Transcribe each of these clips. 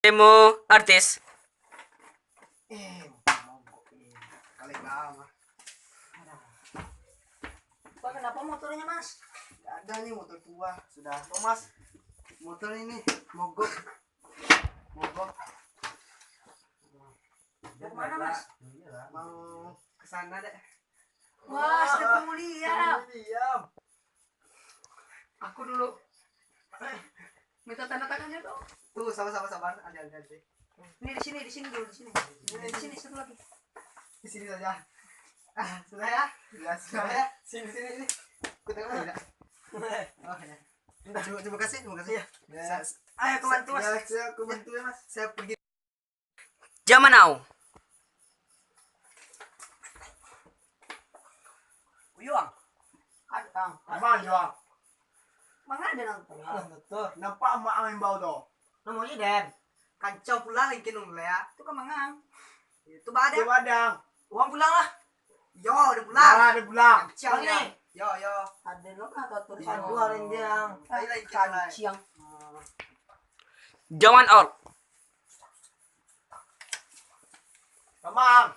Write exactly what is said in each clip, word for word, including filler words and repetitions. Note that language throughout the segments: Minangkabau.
Demo artis. Eh, mogok ni. Kali lama. Pak, kenapa motornya, Mas? Nggak ada nih, motor tua. Sudah, Mas. Motor ini mogok. Mogok. Mau kemana, Mas? Mau ke sana, Dek. Wah, sudah pemulihan. Pemulihan. Aku dulu. Minta tanda tangannya dong. Tunggu, sabar, sabar, sabar. Ada, ada, ada. Ini di sini, di sini dulu, di sini. Di sini, satu lagi. Di sini saja. Ah, sudah ya? Ya, sudah ya. Sini, sini, sini. Aku tengok tidak. Oh, ya. Terima, terima kasih, terima kasih. Iya. Ya. Saya, ayo, ke bantu, Mas. Ya, saya ke bantu ya, Mas. Saya pergi. Zaman now. Uyuang. Ada, Ang. Abang, Yuang. Mang ada nang tengah. Nah, betul. Nampak amak ang imbau tu? Namonyo Den. Kancang pulang lingkin nung ya. Itu kan mangang. Itu badang. Itu badang. Uang pulang lah. Yo, udah pulang. Ya, udah pulang. Kancang. Bang, ya. Ni. Yo, yo. Ada lo kan atau tulis. Yo. Dua orang dia. Ayo lah, kita lah. Kancing. Zaman out. Tamang.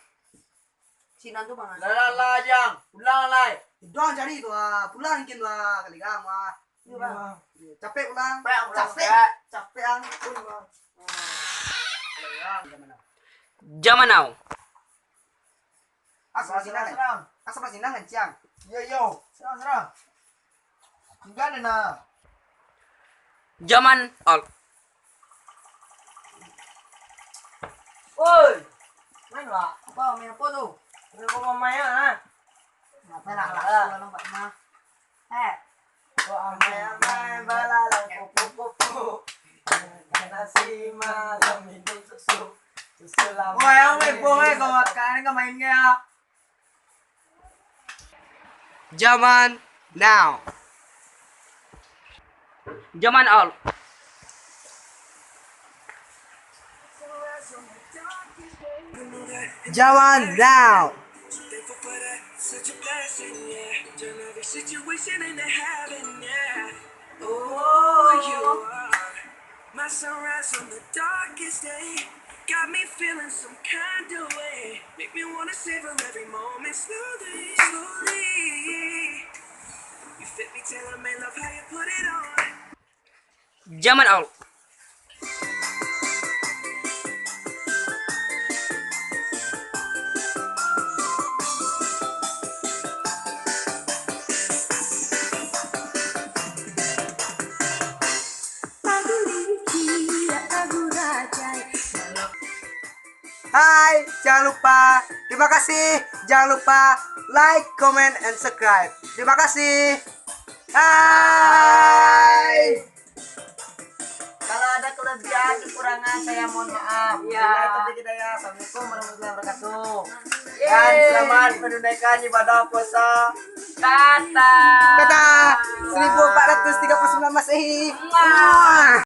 Sinan tu, Bang. Lah, lah, lah, Jang. Pulang, lai. Udah cari tu, ah. Pulang mungkin tu, ah. Kali kan, ah. Iya, Bang. Capek pulang. Capek pulang, capek. Capek. Capek, ang. Pun, Bang. Zaman now. Asa Serang, Sinan, Serang. Asa Sinan, Ciang. Yo, yo. Serang, serang. Tinggal deh, nah. Zaman out. Oi. Main, Wak. Apa, main apa tu? Main apa, main, ah? Apa lah, lah, lah, lah, Pak, nah. Eh. Wak, main, main, bala, lah, kupu, kupu. Nasi malam minum susu. Susu lama. Wah, yang main bola, eh, kawan. Sekarang kan main nggak? Zaman now. Zaman out. Zaman now. Oh, you are my sunrise on the darkest day. Got me feeling some kind of way. Make me wanna savor every moment slowly, slowly. You fit me, tailor made, love how you put it on. Zaman out. Hai, jangan lupa. Terima kasih. Jangan lupa like, comment, and subscribe. Terima kasih. Hai. Kalau ada kelebihan, kekurangan, saya mohon maaf. Ya. Wabillahi taufiq wal hidayah. Assalamualaikum warahmatullahi wabarakatuh. Dan selamat menunaikan ibadah puasa. Kata. Kata seribu empat ratus tiga puluh sembilan Masehi. Wah.